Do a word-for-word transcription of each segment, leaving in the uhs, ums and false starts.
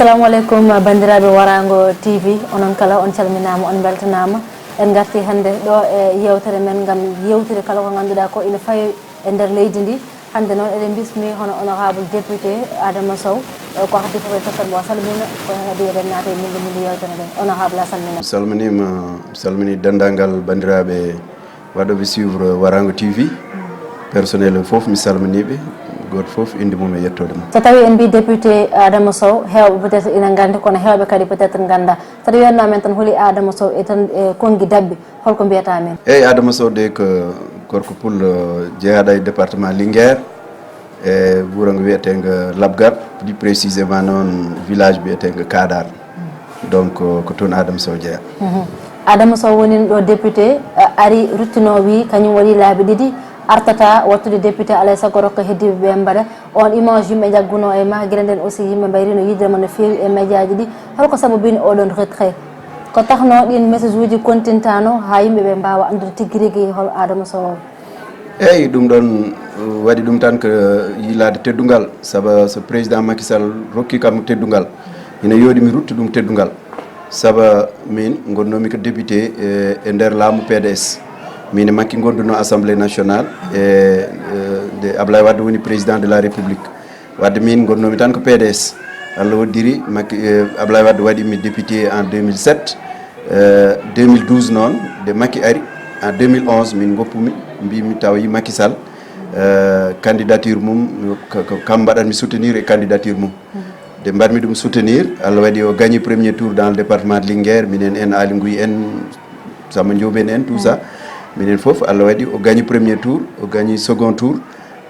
Assalamu aleykum, banndiraaɓe Waraango T V, onon kala on calminaama, on mbeltanaama. En ngartii hannde ɗo e yeewtere men ngam yeewtude kala ko ngannduɗaa ko ina fawi e nder leydi ndi. Hannde noon eɗen mbismi hono honorable député Adama Sow, eh, ko hadi fof e tottol mo salmina, ko hadi eɗen naata e mundo mundo yeewtere nde. Honorable a salmina. Mi salminiima, mi salminii denndaangal banndiraaɓe waɗooɓe suivre Waraango T V. Personnel o fof mi salminiiɓe, gooto fof innde mum e yettoode mum. So tawii en mbii député Adama Sow, heewɓe peut-être ina nganndi, kono heewɓe kadi peut-être nganndaa. So tawii wiyatnoo men tan holi Adama Sow e tan e Konngi Dabbi, holko mbiyataa men? Eeyi, Adama Sow de ko gorko pullo, eh, jeyaaɗo e département Linguère, e wuro ngo wiyeteengo Labgar, plus précisément noon village wiyeteengo Kadar. Donc, ko toon Adama Sow jeyaa. Mhm. Adama Sow woni ɗo député, eh, ari ruttinoo, wii kañum waɗi laabi ɗiɗi, artata wattude député, alay sago rokka heddiiɓe ɓe mbaɗa. On image yimɓe njaggunoo e ma, gila nden aussi yimɓe mbayriino yiɗde mo no feewi e médiaji ɗi. Holko sababini oɗon retrait? Ko taxno ɗin message uji kontintaano haa yimɓe ɓe mbaawa anndude tigi rigi hol Adama Sow o? Eeyi, ɗum ɗoon, uh, waɗi ɗum tan ko yilaade teddungal, saba so président Macky Sall rokki kam teddungal, ina yooɗi mi rutta ɗum teddungal. Saba min ngonnoomi ko député, eh, e nder laamu P D S. Min e Macky ngondunoo Assemblée nationale, e, eh, nde Ablaye Wade woni président de la République. Wadde min ngonnoomi tan ko P D S. Allah hoddiri Macky, eh, Ablaye Wade waɗi mi député en deux mille sept. Eh, deux mille douze noon, nde Macky ari, en deux mille onze, min ngoppumi, mbimi tawi Macky Sall, eh, candidature mum, ko, ko kam mbaɗatmi soutenir e candidature mum. Nde mbaɗmi ɗum soutenir, Allah waɗi o gagné premier tour dans le département de Linguère, minen en Aly Ngouille en, Samba Ndiobène en, tout ça. Minen fof, Allah waɗi o gagné premier tour, o gagné second tour.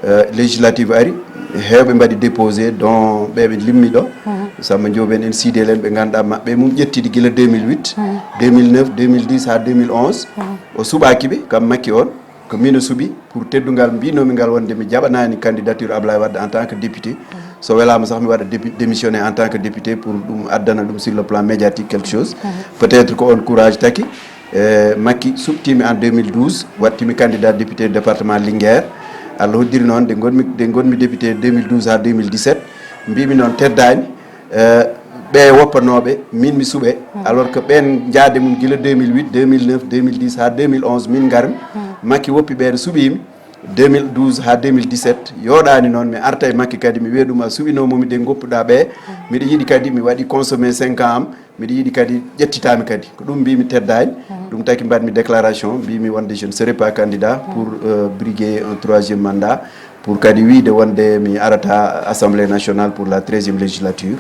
Eh, législative ari, heewɓe mbaɗi déposé, dont ɓe ɓe limmi ɗo. Samba Ndiobène en, Sidel en, ɓe ngannduɗaa maɓɓe mum ƴettiɗi gila deux mille huit, deux mille neuf, deux mille dix haa deux mille onze. O suɓaaki ɓe, kam Macky on, ko min o suɓi pour teddungal, mbinoomi ngal wonde mi jaɓanaani candidature Ablaye Wade en tant que député. So welaama sah mi waɗa dépu-, démissionné en tant que député pour ɗum addana ɗum sur le plan médiatique quelque chose. Peut-être ko on courage taki. Eh, Macky suɓtiimi en deux mille douze, waɗtiimi candidat député département Linguère. Allah hoddiri noon, nde ngonmi, nde ngonmi député deux mille douze haa deux mille dix-sept, mbiimi noon teddaani, eh, ɓe woppanooɓe, min mi suɓe. Alors que ɓeen njaade mum gila deux mille huit, deux mille neuf, deux mille dix haa deux mille onze, min ngarmi. Macky woppi ɓeen, suɓiimi. Deux mille douze haa deux mille dix-sept, yooɗaani noon, mi arta e Macky kadi, mi wiya ɗum, a suɓinoo mo, mi de ngoppuɗaa ɓe. Miɗo yiɗi kadi, mi waɗi consommé cinq ans am, miɗo yiɗi kadi, ƴettitaami kadi. Ko ɗum mbimi teddaani. Ɗum taki mbaɗmi déclaration, mbimi wonde je ne serai pas candidat pour, euh, briguer un troisième mandat, pour kadi wiide wonde mi arata Assemblée nationale pour la treizième législature.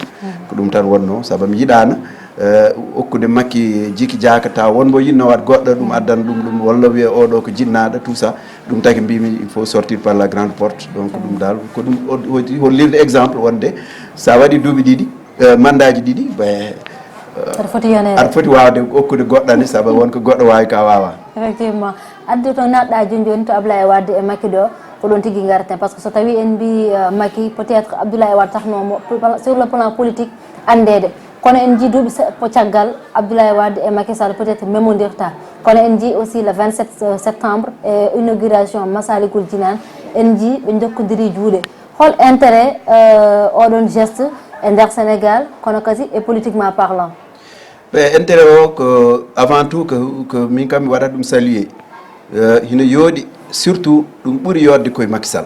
Ko ɗum tan wonnoo, sabu mi yiɗaana, eh, okkude Macky jiki jaaka, tawa won mbo yiɗno waɗ goɗɗo, ɗum addana ɗum ɗum, walla wiya oɗo ko jinnaaɗo, tout ça. Ɗum taki mbimi, il faut sortir par la grande porte. Donc, ɗum dal, ko ɗum o-, o-, hollirde exemple wonde sa waɗi duuɓi ɗiɗi, eh, mandat ji ɗiɗi, ben, eh, aɗa foti yoneede. Aɗa foti waawde okkude goɗɗo ne, sabu won ko goɗɗo waawi ka waawaa. Effectivement. Addu to naatɗa jooni jooni to Abdoulaye Wade e Macky ɗo, ko ɗon tigi ngarten. Par ce que so tawi en mbi, eh, Macky, peut-être Abdoulaye Wade taxno mo, sur le plan politique, anndeede. Kono en njii duuɓi sappo caggal, Abdoulaye Wade e Macky Sall peut-être memondirta. Kono en njii aussi le vingt-sept septembre e inauguration Massalikul Jinaan, en njii ɓe njokkondiri juuɗe. Hol intérêt, euh, oɗon geste e nder Sénégal, kono kadi e politiquement parlant? Ɓe intérêt o ko avant tout ko, ko min kam mi waɗat ɗum saluer. Euh, hino yooɗi, surtout ɗum ɓuri yodde koye Macky Sall.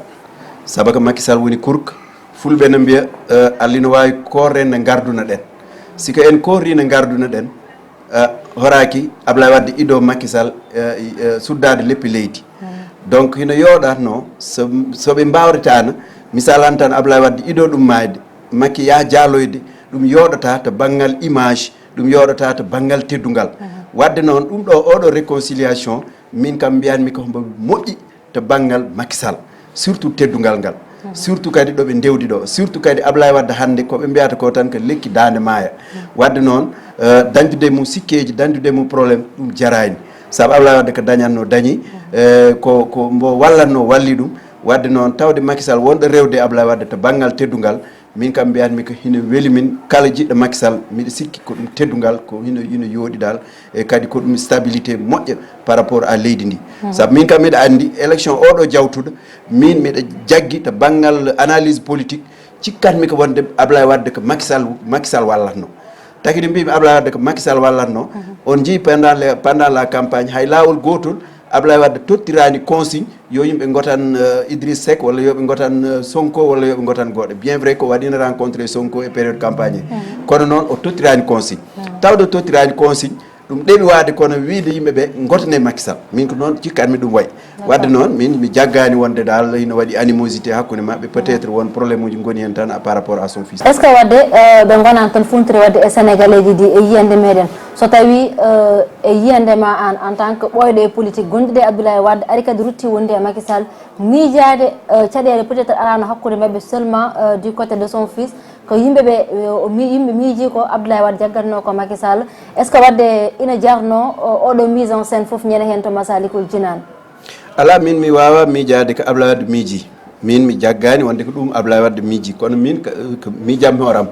Saabu ko Macky Sall woni kurka. Fulɓe no mbiya, eh, Allah ina waawi koorɗen nde ngarduna ɗen. Si ko en koorri nde ngarduna ɗen, eh, horaaki Ablaye Wade ido Macky Sall, eh, eh, suddaade leppi leydi. Donc, hino yooɗatno so, so ɓe mbaawretaano, misal an tan Ablaye Wade ido ɗum maayde, Macky yaa jaaloyde, ɗum yooɗata to banngal image, ɗum yooɗata to banngal teddungal. Wadde noon, ɗum ɗo, oɗo réconciliation, min kam mbiyanmi ko mbo moƴƴi to banngal Macky Sall, surtout teddungal ngal, surtout kadi ɗo ɓe ndewdi ɗo, surtout kadi Ablaye Wade hannde ko ɓe mbiyata ko tan ko lekki daande maaya. Wadde noon, eh, dañdude mum sikkeeji, dañdude mum problème, ɗum jaraani. Sabu Ablaye Wade ko dañatno dañi, eh, ko, ko mbo wallatno walli ɗum. Wadde noon, tawde Macky Sall wonɗo rewde Ablaye Wade to banngal teddungal, min kam mbiyanmi ko hino weli min kala jiɗɗo Macky Sall, miɗo sikki ko ɗum teddungal, ko hino, hino yooɗi dal, e kadi ko ɗum stabilité moƴƴo par rapport à leydi ndi. Sabu min kam miɗo anndi élection oɗo jawtuɗo, min miɗo jaggi to banngal analyse politique, Cikkatmi ko wonde Ablaye Wade ko Macky Sall, Macky Sall wallatno. Tagi ɗum mbimi Ablaye Wade ko Macky Sall wallatno. On njii pendant le, pendant la campagne, hay laawol gootol Ablaye Wade tottirani consigne yo yimɓe ngotan, euh, Idriss Seck, walla yo ɓe ngotan, euh, Sonko, walla yo ɓe ngotan goɗɗo. Bien vrai ko waɗino rencontré Sonko e période campagne. Kono noon o tottirani consigne. Tawde o tottirani consigne, ɗum ɗeɓi waade, kono wiide yimɓe ɓe ngotane Macky Sall, min ko noon cikkanmi ɗum wayi. Wadde noon, min mi jaggani wonde dal hino waɗi animosité hakkunde maɓɓe, peut-être won problème uji ngoni hen tan par rapport à son fils. Est ce que wadde, euh, ɓe gonan tan funtire wadde e Sénégalais ji ɗi e yiyande meɗen? So tawi, euh, e yiyande ma an, en tant que ɓooyɗo e politique, gonduɗo e Abdoulaye Wade, ari kadi rutti wonde e Macky Sall, miijaade, euh, caɗeele peut-être alano hakkunde maɓɓe seulement, euh, du côté de son fils, ko yimɓe ɓe, euh, o mi-, yimɓe miiji ko Abdoulaye Wade jaggatno ko Macky Sall. Est ce que wadde ina jarno, o-, oɗo mise en scène fof ñande hen to Masalikul Jinaan? Ala, min mi wawa miijaade ko Abdoulaye Wade miiji. Min mi jaggani wonde ko ɗum Abdoulaye Wade miiji, kono min ko, ko miijam hooram.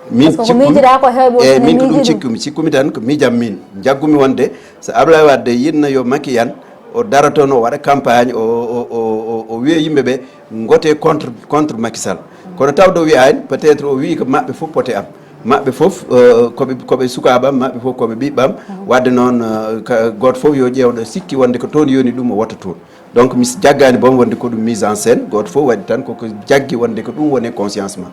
Min Par ce que ko cikkumi, miijiɗa ko heewɓe aussi eyi, ne min ko ɗum miiji ɗum. Cikkumi, cikkumi tan ko miijam min. Jaggumi wonde so Abdoulaye Wade yiɗno yo Macky yan, o dara toon, o waɗa campagne, o, o, o, o, o wiya yimɓe ɓe, ngote contre, contre Macky Sall. Kono tawde o wiyaani, peut-être o wii ko maɓɓe fof pote am. Maɓɓe fof, euh, koɓe, koɓe sukaaɓe am, maɓɓe fof koɓe ɓiɓɓe am. Wadde noon, euh, ka, gooto fof yo ƴeew ɗo sikki wonde ko toon yoni ɗum o wota toon. Donc, mi s-, jaggaani boom wonde ko ɗum mise en scène, gooto fof waɗi tan koko jaggi wonde ko ɗum woni conscience ma.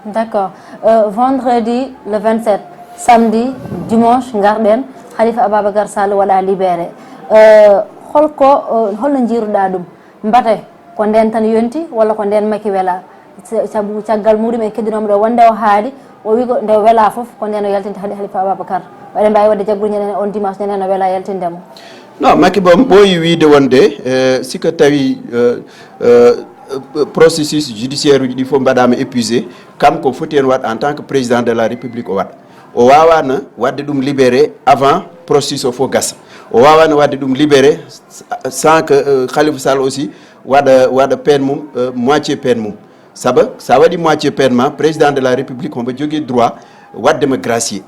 D'accord. Euh, vendredi le vingt-sept, samedi, dimanche, ngarɗen, Khalifa Ababacar Sall waɗa libéré. Euh, holko, euh, holno njiiruɗa ɗum? Mbate, ko nden tan yonti, walla ko nden Macky wela? Sa-, sabu caggal muɗum en keddinooma ɗo wonde o haali, o wi ko nde o wela fof, ko nden o yaltinta Khali-, Khalifa Ababacar. Waɗe mbawi wadde jaggude ñande on dimanche, ñande o wela yaltinde mo. Non, Macky boom ɓooyi wiide wonde, euh, si ko tawi, euh, euh, processus judiciaire uji ɗi fof mbaɗama épuisé, kam ko foti hen waɗ en tant que président de la République o waɗ. O wawano wadde ɗum libéré avant processus o fof gasa. O wawano wadde ɗum libéré sans que, euh, Khalifa Sall aussi waɗa, waɗa peine mum, euh, moitié peine mum. Saba, sa waɗi moitié peine ma, président de la République homo jogui droit waɗde ma gracier.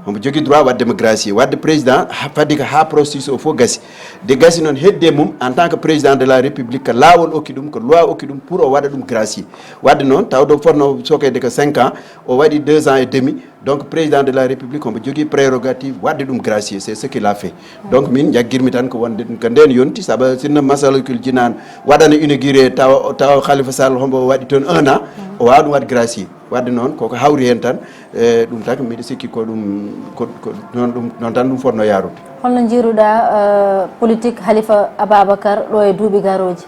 Homo jogui droit waɗde ma gracier. Wadde président, ha, fadi ko ha processus o fof gasi. De gasi noon hedde mum, en tant que président de la République, ko laawol okki ɗum, ko loi okki ɗum pour o waɗa ɗum gracier. Wadde noon, tawde o fotno sokede ko cinq ans, o waɗi deux ans et demi. Donc, président de la République, homo jogui prérogative waɗde ɗum gracier. C'est ce qu'il a fait. Donc, min jaggirmi tan ko wonde ɗum ko nden yonti, saba sinno Masalikul Jinaan waɗana inauguré, tawa, tawa Khalifa Sall homo waɗi toon un an, o wawa ɗum waɗ gracier. Wadde noon, koko hawri hen tan, e ɗum tan, miɗo sikki ko ɗum, ko, ko noon ɗum, noon tan ɗum fotno yaarude. Holno njiiruɗa, euh, politique Khalifa Ababacar ɗo e duuɓi garooji?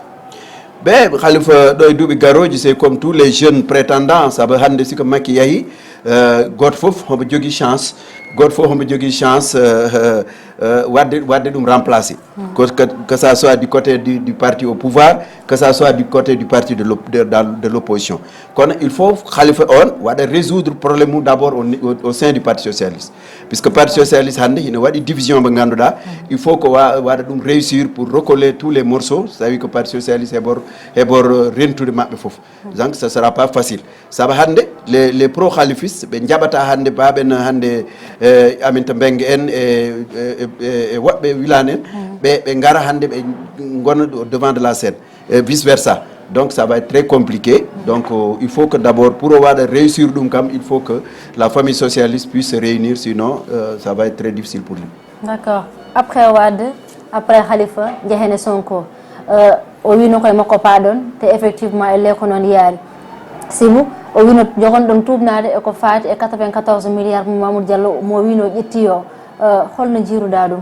Ɓe Khalifa ɗo e duuɓi garooji, c'est comme tous les jeunes prétendants, saabu hannde si ko Macky yahi, euh, gooto fof homo jogii chance, gooto fof homo jogii chance, euh, euh, euh, waɗde, waɗde ɗum remplacer. Que, que, que ça soit du côté du, du parti au pouvoir, que ça soit du côté du parti de l'op-, de, de, de l'opposition. Kono il faut Khalifa on waɗa résoudre problème mum d'abord au, au, au sein du Parti socialiste. Puisque Parti socialiste hannde hino waɗi division mo ngannduɗaa, il faut ko wa-, waɗa ɗum réussir pour recoller tous les morceaux, so tawi ko Parti socialiste heɓor, heɓor rentude maɓɓe fof. Donc ce sera pas facile. Saabu hannde les, les pro-khalifistes ɓe njaɓata hannde baaɓe no hannde, eh, Aminata Mbengue en e, e, e, e woɓɓe Wilane en, ɓe, ɓe ngara hannde ɓe ngona au devant de la scène. Et vice versa. Donc ça va être très compliqué. Donc, euh, il faut que d'abord, pour avoir réussir ɗum kam, il faut que la famille socialiste puisse se réunir, sinon, euh, ça va être très difficile pour lui. D'accord. Après Wade, après Khalifa, njehen e Sonko. Euh, o wino koye makko paaɗon, te effectivement, elle ko noon yaari. Sibu, o wino jogon ɗum tuubnaade e ko faati e quatre-vingt-quatorze milliards mo Mamoudou Diallo mo wino ƴetti o. Euh, holno njiiruɗa ɗum?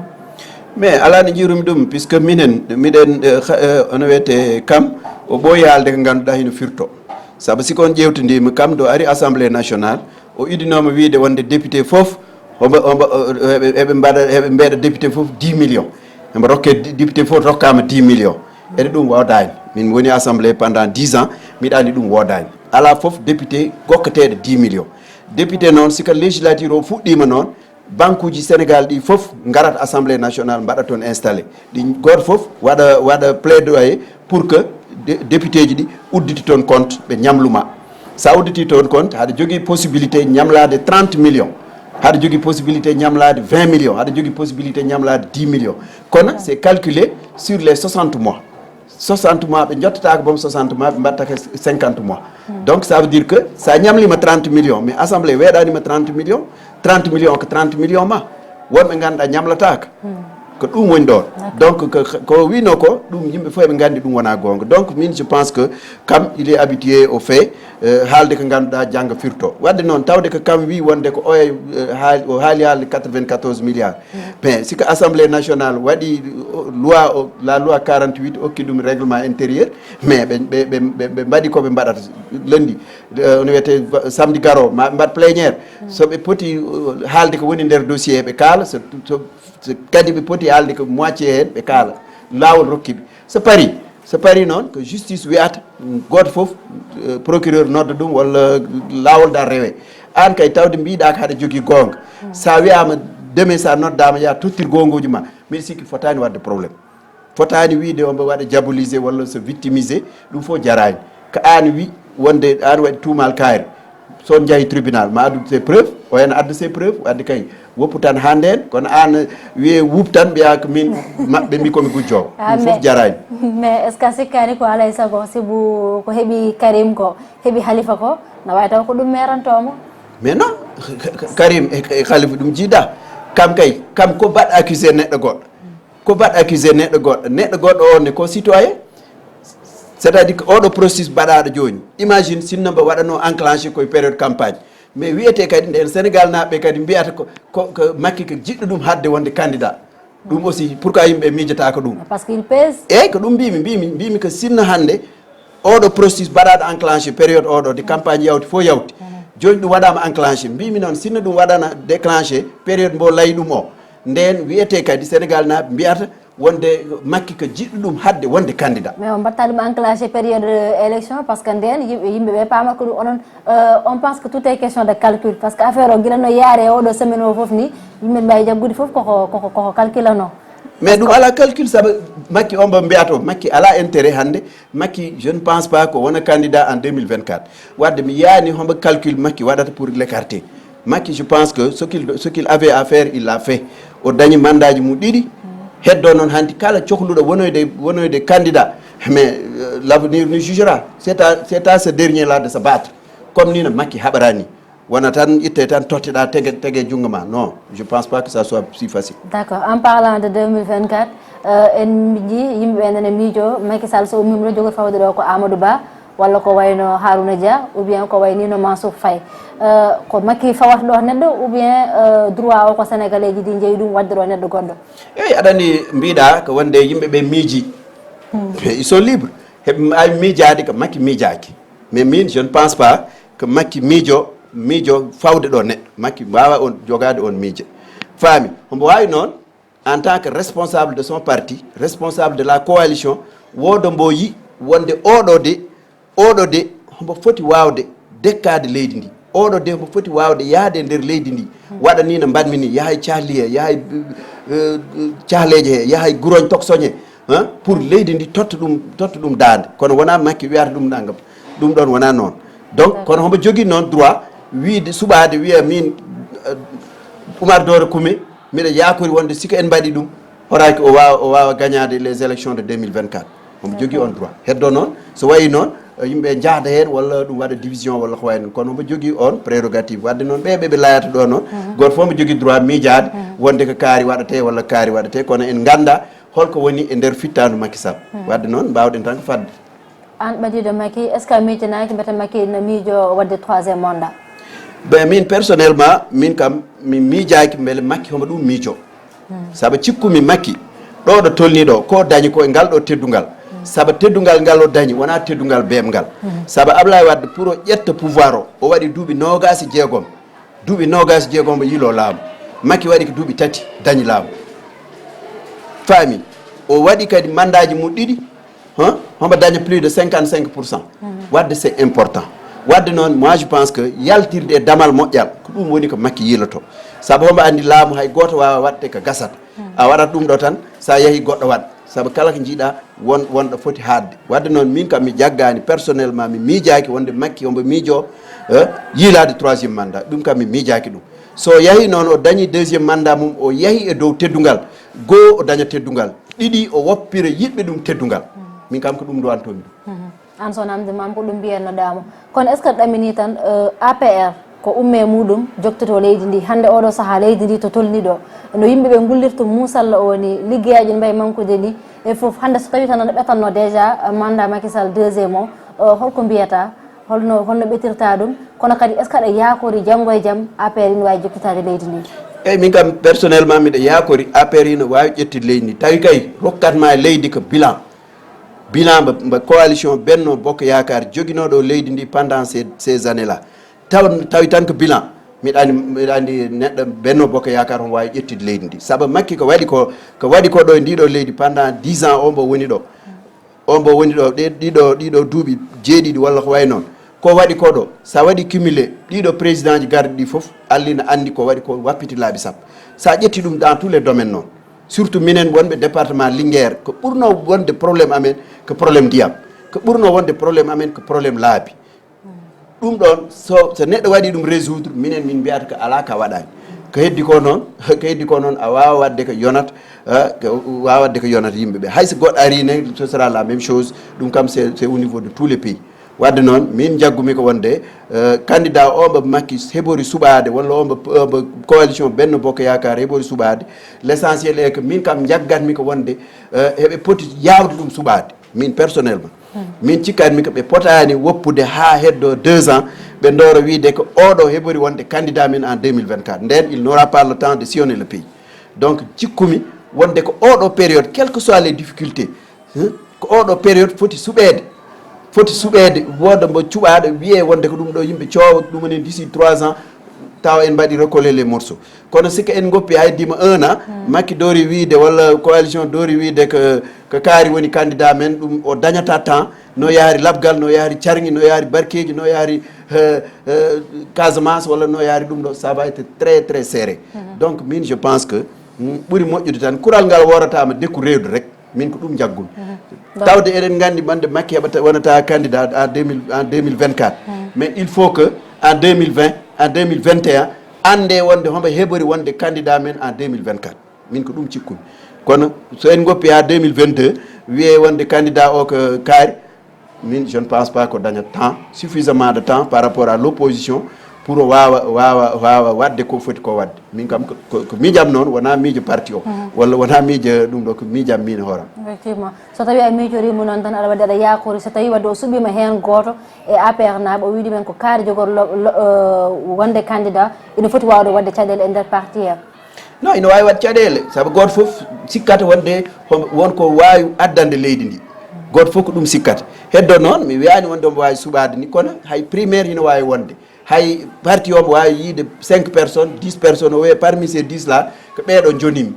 Mais alaa no njiirumi ɗum, puisque minen, miɗen, eh, xa-, eh, ono wiyete kam, o ɓooyi haalde ko ngannduɗaa hino firto. Sabu si ko on ƴeewtindii mo kam, ɗo ari Assemblée nationale, o idinooma wiide wonde député fof, hombo, hombo, o, o, eɓe, eɓe mbaɗa, eɓe mbeeɗa député fof dix millions. Hombo rokke di-, député fof rokkaama dix millions. Ede ɗum woodaani. Min woni Assemblée pendant dix ans, miɗa anndi ɗum woodaani. Alaa fof député gokketeeɗo dix millions. Député noon, si ko législature o fuɗɗiima noon, banque uji Sénégal ɗi fof ngarat Assemblée nationale, mbaɗa toon installé. Ɗi gooto fof waɗa, waɗa plaidoyer pour que dé-, député ji ɗi udditi toon compte, ɓe ñamluma. Sa udditi toon compte, haɗa jogii possibilité ñamlaade trente millions. Haɗa jogii possibilité ñamlaade vingt millions. Haɗa jogii possibilité ñamlaade dix millions. Kono c'est calculé sur les soixante mois. Soixante mois, ɓe jottataako boom soixante mois, ɓe mbaɗtaka cinquante mois. Donc ça veut dire que sa ñamlima trente millions, mais assemblée weeɗanima trente millions, trente millions ko trente millions ma. Wonɓe ngannduɗaa ñamlataaka. Ko ɗum woni ɗoon. Donc ko, ko wino ko ɗum, yimɓe fof ɓe nganndi ɗum wona goonga. Donc min, je pense que kam il est habitué au fait, euh, haalde ko ngannduɗaa jannga firto. Wadde noon, tawde ko kam wi wonde ko oya, euh, haali, o haali haalde quatre-vingt-quatorze milliards. Mais si ko assemblée nationale waɗi, euh, loi o, la loi quarante-huit okki ɗum règlement intérieur, mais ɓe, ɓe, ɓe, ɓe, ɓe mbaɗi ko ɓe mbaɗata lundi, euh, no wiyete, samedi garo ma ɓe mbaɗ plénière. So ɓe poti, euh, haalde ko woni nder dossier ɓe kaala, so, so, so kadi ɓe poti haalde ko moitié heen ɓe kaala. Laawol rokki ɓe. So parii, so parii noon ko justice wiyata, gooto fof, euh, procureur nodda ɗum walla laawol da rewe. Aan kay tawde mbiɗa ko haɗa jogii goonga. Sa wiyaama demain sa noddaama yaa tottir goonguuji ma, mbiɗa sikki fotaani waɗde problème. Fotaani wiide omo waɗa diaboliser walla se victimiser, ɗum fof jaraani. Ko aan wi wonde aan waɗi tuumaal kaari. So on njahi tribunal, ma addu ses preuves, o heen adda ses preuves, wadde kay woppu tan haa ndeen, kono aan wiye wuup tan mbiya ko min maɓɓe mbi komi gujjoowo. Ah, ɗum fof mais, jaraani. Mais est-ce que a sikkaani ko alaa e sago, sibu ko heɓi Karim ko, heɓi Halifa ko, na waawi taw ko ɗum meerantoo mo? Mais non, Karim e, e Halifa ɗum jiida. Kam kay, kam ko mbaɗ accusé neɗɗo goɗɗo. Ko mbaɗ accusé neɗɗo goɗɗo. Neɗɗo goɗɗo on ne ko citoyen. C'est-à-dire que oɗo processus mbaɗaɗo jooni. Imagine sinno mbo waɗano enclenché koye période campagne. Mais wiyete kadi nden Sénégal naɓe kadi mbiyata ko, ko, ko Macky ko jiɗɗo ɗum hadde wonde candidat. Ɗum aussi, pourquoi yimɓe miijata ko ɗum? Parce qu'il pèse. Eyyi, ko ɗum mbimi, mbimi, mbimi ko sinno hande oɗo processus mbaɗaɗo enclenché période oɗo de campagne yawti, fof yawti. Joni ɗum waɗama enclenché. Mbimi noon, sinno ɗum waɗana déclenché période mbo layi ɗum o. Nden wiyete kadi Sénégal naɓe mbiyata wonde Macky ko jiɗɗo ɗum hadde wonde candidat. Mais on mbatta ɗum enclenché période, euh, élection, parce que nden yimɓe, yimɓe ɓe paama ko ɗum onon, euh, on pense que tout est question de calcul, parce que affaire o gila no yaare oɗo semaine o fof ni, yimɓe mbawi jaggude fof koko, koko, koko calculano. Mais ɗum ala calcul, sabu Macky on mbo mbiyata o, Macky ala intérêt hande. Macky, je ne pense pas ko wona candidat en deux mille vingt-quatre. Wadde mi yaani hombo calcul Macky waɗata pour l'écarter. Macky, je pense que ce qu'il, ce qu'il avait à faire, il l'a fait. O dañi mandat ji mum ɗiɗi. Heddo noon hanti kala cohluɗo wonoyde, wonoyde candidat. Mais, euh, l'avenir nous jugera. C'est à, c'est à ce dernier-là de se battre. Comme ni no Macky haɓarani. Wona tan itte tan totteɗa tege, tege junngo ma. Non, je pense pas que ça soit si facile. D'accord. En parlant de deux mille vingt-quatre, euh, en njii yimɓe ɓe nana miijo Macky Sall so ummima ɗo jogori fawde ɗo ko Amadou Ba, walla ko wayno Harouna Dia, ou bien ko wayni no Mansour Faye. Euh, ko Macky fawata ɗo neɗɗo, ou bien, euh, droit o ko Sénégalais ji ɗi njeyi ɗum waɗde ɗo neɗɗo goɗɗo? Eyyi, aɗa andi mbiɗa ko wonde yimɓe ɓe miiji. Hmm. Ils sont libres. Heɓe ay miijaade ko Macky miijaaki. Mais min, je ne pense pas que Macky miijo, miijo fawde ɗo neɗɗo. Macky waawa on jogaade on miijo. Faami, hombo waawi noon, en tant que responsable de son parti, responsable de la coalition, woodo mbo yi wonde oɗo de, oɗo de, hombo foti waawde dekkaade leydi ndi. Oɗo de, hombo foti waawde yahde e nder leydi ndi. Waɗa ni no mbaɗmi ni, yahay cahli he, yahay, euh, euh, cahleeje he, yahay guroñ toksoñ he, hein, pour leydi ndi totta ɗum, totta ɗum daande. Kono wona Macky wiyata ɗum nangam. Ɗum ɗon wona noon. Donc, kono hombo jogii noon droit wiide, suɓaade, wiya min, euh, Oumar Dore Koumé, miɗa yaakori wonde siko en mbaɗi ɗum, horaaki o waawa, o waawa gagnaade les élections de deux mille vingt-quatre. Hombo jogii on droit. Heddo noon, so wayi noon, euh, yimɓe njahda heen walla ɗum waɗa division walla ko wayi noon. Kono hombo jogii on prérogative. Wadde noon, ɓe, ɓe, ɓe layata ɗo noon, gooto fof hombo jogii droit miijaade wonde ko kaari waɗate walla kaari waɗate. Kono en ngannda holko woni e nder fittaandu Macky Sall. Wadde noon, mbaawɗen tan ko fadde. Aan ɓadiiɗo Macky, est-ce que a miijanaaki mbete Macky no miijo waɗde troisième mandat? Ben, min personnellement, min kam, mi miijaaki mbele Macky homo ɗum miijo. Saba cikkumi Macky, ɗo ɗo tolni ɗo, ko dañi ko e ngal ɗo teddungal. Saba teddungal ngal o dañi, wona teddungal beɓngal. Saba Ablaye Wade, pour o ƴetta pouvoir o, o waɗi duuɓi noogaas e jeegom. Duuɓi noogaas e jeegom o yiilo laamu. Macky waɗi ko duuɓi tati, dañi laamu. Faami, o waɗi kadi mandaaji mum ɗiɗi, hein? Homo daña plus de cinquante-cinq pour cent. Wadde c'est important. Wadde noon, moi je pense que yaltirde e damal moƴƴal, ko ɗum woni ko Macky yiiloto. Sabu homo anndi laamu hay gooto waawa waɗde ko gasata. A waɗat ɗum ɗo tan, sa yehi goɗɗo waɗ. Sabu kala ko jiiɗa, won, wonɗo foti haaɗde. Wadde noon, min kam mi jaggaani personnellement, mi miijaaki wonde Macky homo miijo, eh, yiilaade troisième mandat. Ɗum kam mi miijaaki ɗum. So o yahi noon, o dañi deuxième mandat mum, o yahi e dow teddungal. Goo, o daña teddungal. Ɗiɗi, o woppira yiɗɓe ɗum teddungal. Min kam ko ɗum nduwantomi ɗum. An so namde mam ko ɗum mbiyannoɗaamo. Kono est ce que ɗamini tan, euh, A P R ko umme muɗum joktoto leydi ndi? Hannde oɗo sahaa leydi ndi to tolni ɗo, no yimɓe ɓe ngullirta muusalla o ni, liggeyaaji ne mbayi mankude ni, e fof. Hannde so tawi tan no ɓetanno déjà, euh, mandat Macky Sall deuxième o, euh, holko mbiyata? Holno, holno ɓetirta ɗum? Kono kadi est ce que aɗa yaakori janngo e jam A P R ina waawi jokkitaade leydi ndi? Eyyi, min kam personnellement miɗo yaakori A P R ina waawi ƴettude leydi ndi. Tawi kay rokkatma leydi ko bilan. Bilan mbo, mbo coalition Benno Bokk Yaakaar joginooɗo leydi ndi pendant ces, ces années là. Taw, tawi tan ko bilan. Miɗa andi, miɗa andi neɗɗo Benno Bokk Yaakaar omo waawi ƴettude leydi ndi. Sabu Macky ko waɗi ko, ko waɗi ko ɗo e ndiɗo leydi pendant dix ans o mbo woni ɗo. O mbo woni ɗo ɗe, ɗiɗo, ɗiɗo duuɓi jeeɗiɗi walla ko wayi noon. Ko waɗi ko ɗo, sa waɗi cumulé ɗiɗo président ji garɗi ɗi fof, Allah ina andi ko waɗi ko wappiti laabi sappo. Sa ƴetti ɗum dans tous les domaines noon, surtout minen wonɓe département Linguère, ko ɓurno wonde problème amen ko problème ndiyam, ko ɓurno wonde problème amen ko problème laabi. Ɗum ɗon, so, so neɗɗo waɗi ɗum résoudre, minen min mbiyata ko alaa ka waɗaani. Ko heddi ko noon, ko heddi ko noon, a waawa waɗde ko yonat, eh, ko waawa waɗde ko yonat yimɓe ɓe. Hay so goɗɗo ari ne, ce sera la même chose. Ɗum kam, c'est, c'est au niveau de tous les pays. Wadde noon, min njaggumi ko wonde, eh, candidat o mbo Macky heɓori suɓaade, walla o mbo, o mbo coalition Benno Bokk Yaakaar heɓori suɓaade, l'essentiel est que min kam njaggatmi ko wonde, eh, heɓe poti yaawde ɗum suɓaade, min personnellement. Min cikkanmi ko ɓe potaani woppude haa heddo deux ans, ɓe ndooro wiide ko oɗo heɓori wonde candidat min en deux mille vingt-quatre. Nden, il n'aura pas le temps de sillonner le pays. Donc, cikkumi wonde ko oɗo période, quelles que soient les difficultés, hein, ko oɗo période foti suɓeede. Foti suɓeede, wooda mbo cuɓaaɗo, wiyee wonde ko ɗum ɗo yimɓe coowa, ɗum woni d'ici trois ans, tawa en mbaɗi recoller les morceaux. Kono si ko en ngoppi hay dima un an, Macky doori wiide, walla coalition doori wiide ko, ko kaari woni candidat men, ɗum o dañata temps, no yaari Labgal, no yaari Carŋi, no yaari Barkeeji, no yaari, eh, eh, Casamance, walla no yaari ɗum ɗo, ça va être très, très serré. Donc, min, je pense que, mm, ɓuri moƴƴude tan, kural ngal woorataama dekku reedu rek. Min ko ɗum njaggumi. Tawde eɗen nganndi wonde Macky heɓata, wonata candidat en deux mille, en deux mille vingt-quatre. Mais il faut que en deux mille vingt, en deux mille vingt et un, annde wonde hombo heɓori wonde candidat men en deux mille vingt-quatre. Min ko ɗum cikkumi. Kono so en ngoppi haa deux mille vingt-deux, wiyee wonde candidat o ko kaari, min, je ne pense pas ko daña temps, suffisamment de temps par rapport à l'opposition pour o waawa, waawa, waawa waɗde ko foti ko waɗde. Min kam ko, ko, ko miijam noon, wonaa miijo parti o, walla wonaa miijo ɗum ɗo, ko miijam min e hooram. Effectivement. So tawi a miijoriima noon tan, aɗa waɗi aɗa yaakori, so tawi wadde o suɓiima heen gooto e A P R naaɓe, o wiɗi men ko kaari jogor lo-, lo-, eh, wonde candidat, ina foti waawde waɗde caɗeele e nder parti he. Non, ina waawi waɗ caɗeele, sabu gooto fof sikkata wonde hom-, won ko waawi addande leydi ndi. Gooto fof ko ɗum sikkata. Heddo noon, mi wiyaani wonde omo waawi suɓaade ni, kono hay primaire ina waawi wonde. Hay parti omo waawi yiide cinq personnes, dix personnes, o wiya parmi ces dix là, ko ɓeeɗo njonimi.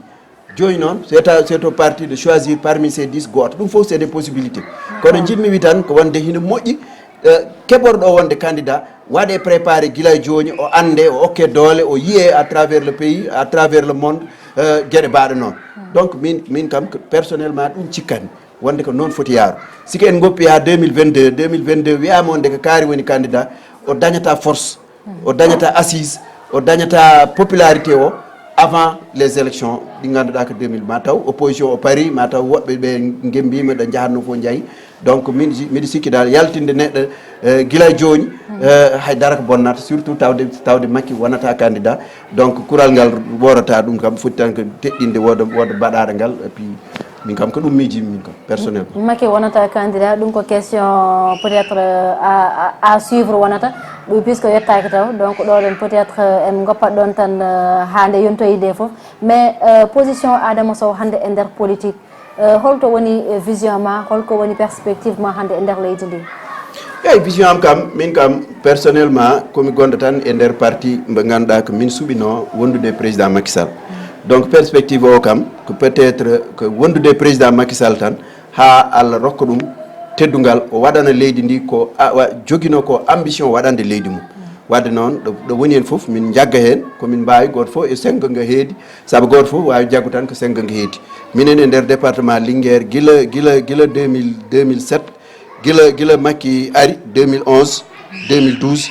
Jooni noon, c'est à, c'est au parti de choisir parmi ces dix gooto. Ɗum fof, c'est des possibilités. Kono njiɗmi wi tan ko wonde hino moƴƴi, eh, keɓorɗo o wonde candidat, waɗe préparé gila e jooni, o annde, o okke doole, o yiye à travers le pays, à travers le monde, eh, geɗe mbaɗe noon. Donc, min, min kam, ko personnellement, ɗum cikkatmi wonde ko noon foti yaaro. Si ko en ngoppi haa deux mille vingt-deux, deux mille vingt-deux wiyaama wonde ko kaari woni candidat, o dañata force, o dañata assise, o dañata popularité o avant les élections ɗi ngannduɗaa ko deux mille, ma taw opposition o paari, ma taw woɓɓe ɓe ngemmbiima, ɗo njahatnoo fof njahi. Donc, min, miɗo sikki dal yaltinde neɗɗo, eh, gila jooni, eh, hay dara ko bonnata, surtout tawde, tawde Macky wonata candidat. Donc, kural ngal woorata ɗum kam, foti tan ko teɗɗinde, wooda, wooda baɗaaɗo ngal, et puis min kam ko ɗum miijimi min kam, personnellement. Macky wonata candidat, ɗum ko question peut-être, euh, à, à, à suivre wonata, ɗum puisque yettaaki taw, donc ɗo ɗon peut-être, euh, en ngoppat ɗon tan, euh, haa nde yontoyi nde fof. Mais, euh, position Adama Sow hannde e nder politique, eh, holto woni, eh, vision ma, holko woni perspective ma hannde e nder leydi ndi? Eyyi, vision am kam, min kam, personnellement, komi gonɗo tan e nder parti mbo ngannduɗaa ko min suɓinoo wondude e président Macky Sall. Donc, perspective o kam, ko peut-être ko wondude e président Macky Sall tan, haa Allah rokka ɗum teddungal, o waɗana leydi ndi ko a-, wa-, joginoo ko ambition waɗande leydi mum. Wadde noon, ɗo, ɗo woni en fof, min njagga heen, ko min mbaawi, gooto fof e senngo ngo heedi, sabu gooto fof waawi jaggu tan ko senngo ngo heedi. Minen e nder département Linguère, gila, gila, gila deux mille, deux mille sept, gila, gila Macky ari, deux mille onze, deux mille douze,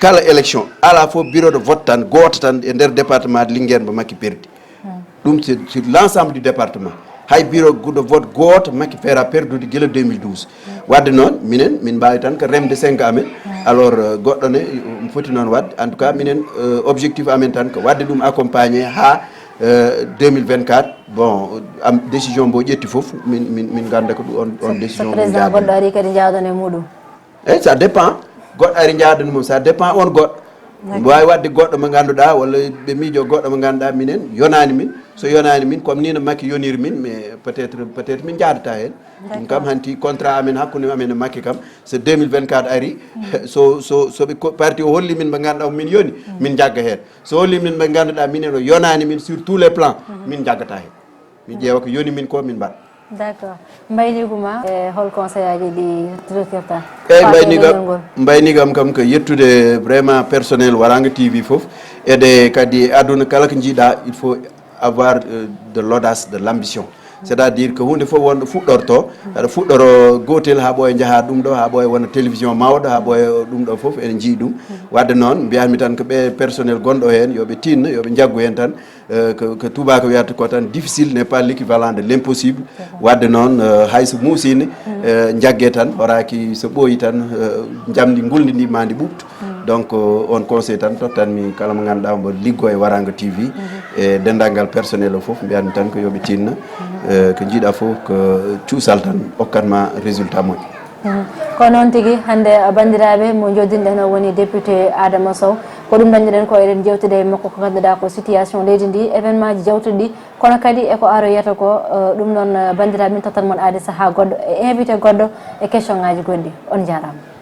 kala élection, alaa fof bureau de vote tan, gooto tan e nder département de Linguère mbo Macky perdi. Ɗum, c'est sur l'ensemble du département. Hay bureau de vote gooto Macky Feera perdude gila deux mille douze. Wadde noon, minen, min mbaawi tan ko remde cinq amen. Alors, euh, goɗɗo ne, um foti noon wadde. En tout cas, minen, euh, objectif amen tan ko wadde ɗum accompagné haa, euh, deux mille vingt-quatre. Bon, am, décision mbo ƴetti fof, min, min, min ngannda ko ɗum on, on décision min président njaada. Goɗɗo ari kadi njaadon e muɗum. Eyi, ça dépend. Goɗɗo ari njaadani mum, ça dépend on goɗɗo. Mbo waawi wadde goɗɗo mo ngannduɗaa, walla ɓe miijo goɗɗo mo ngannduɗaa, minen yonaani min. So yonaani min, comme ni no Macky yoniri min, mais peut-être, peut-être min njaadata heen. Ɗum kam hanti contrat amen hakkunde amen e Macky kam, so deux mille vingt-quatre ari, so, so, so ɓe ko, parti o holli min ɓe ngannduɗaa min yoni, min njagga heen. So holli min ɓe ngannduɗaa minen o yonaani min sur tous les plans, min njaggata heen. Min ƴeewa ko yoni min ko min mbaɗa. D'accord. Mbaynigu ma, e hol conseil aji ɗi rokirta? Eyyi, mbaynigu am, mbaynigu am kam ko yettude vraiment personnel Waranga T V fof. Ede kadi aduna kala ko jiiɗa, il faut avoir, euh, de l'audace, de l'ambition. C'est-à-dire que huunde fof wonɗo fuɗɗorto, aɗa fuɗɗoro gootel haa ɓooya njaha ɗum ɗo, haa ɓooya wona télévision mawɗo, haa ɓooya ɗum ɗo fof ene njii ɗum. Wadde noon, mbiyatmi tan ko ɓe personnel gonɗo heen, yo ɓe tinno, yo ɓe njaggu heen tan. Euh, ko, ko tubaako wiyata ko tan, difficile n'est pas l'équivalent de l'impossible. Wadde noon, euh, hay so muusini, euh, njagge tan, horaaki so ɓooyi tan, euh, njamndi ngulndi ndi ma ndi ɓuuɓtu. Donc, euh, on conseil tan tottanmi kala mo ngannduɗaa mbo liggo e Waranga T V, e denndaangal personnel o fof, mbiyatmi tan ko yo ɓe tinno, euh, ko jiiɗa fof ko cuusal tan okkatma résultat moƴƴo. Mhm. Ko noon tigi, hannde, uh, banndiraaɓe, mo njooɗdinɗen o woni député Adama Sow. Ko ɗum dañɗen ko eɗen jewtida e makko ko ngannduɗaa ko situation leydi ndi, événement ji jawtuɗi ɗi, kono kadi e ko aroyata ko, uh, ɗum noon, uh, banndiraaɓe, min tottan mon aadi sahaa goɗɗo e invité goɗɗo e question ngaji goɗɗi. On njaaraama.